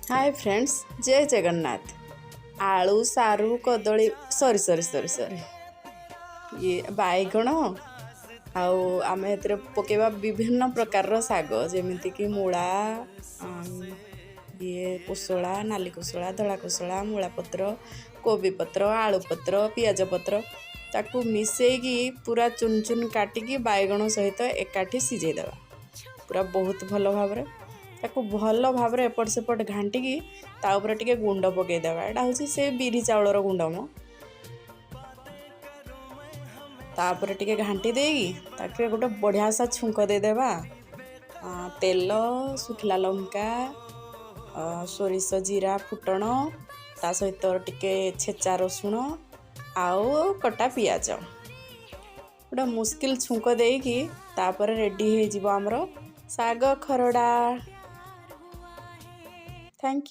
ହାଏ friends, ଜୟ ଜଗନ୍ନାଥ। ଆଳୁ, ସାରୁ, କଦଳୀ, ସରି ସରି ସରି ସରି, ଇଏ ବାଇଗଣ ଆଉ ଆମେ ଏଥିରେ ପକାଇବା ବିଭିନ୍ନ ପ୍ରକାରର ଶାଗ, ଯେମିତିକି ମୂଳା, ଇଏ କୋଶଳା, ନାଲି କୋଶଳା, ଧଳା କୋଶଳା, ମୂଳା ପତ୍ର, କୋବି ପତ୍ର, ଆଳୁ ପତ୍ର, ପିଆଜ ପତ୍ର। ତାକୁ ମିଶେଇକି ପୁରା ଚୁନ ଚୁନ କାଟିକି ବାଇଗଣ ସହିତ ଏକାଠି ସିଝେଇ ଦେବା ପୁରା ବହୁତ ଭଲ ଭାବରେ। ତାକୁ ଭଲ ଭାବରେ ଏପଟ ସେପଟ ଘାଣ୍ଟିକି ତା ଉପରେ ଟିକେ ଗୁଣ୍ଡ ପକାଇଦେବା। ଏଇଟା ହେଉଛି ସେ ବିରି ଚାଉଳର ଗୁଣ୍ଡ ମ। ତାପରେ ଟିକେ ଘାଣ୍ଟି ଦେଇକି ତାକୁ ଗୋଟେ ବଢ଼ିଆ ସା ଛୁଙ୍କ ଦେଇଦେବା। ତେଲ, ଶୁଖିଲା ଲଙ୍କା, ସୋରିଷ, ଜିରା ଫୁଟଣ, ତା ସହିତ ଟିକେ ଛେଚା ରସୁଣ ଆଉ କଟା ପିଆଜ, ଗୋଟେ ମୁସ୍କିଲ ଛୁଙ୍କ ଦେଇକି ତାପରେ ରେଡ଼ି ହେଇଯିବ ଆମର ଶାଗ ଖରଡ଼ା। Thank.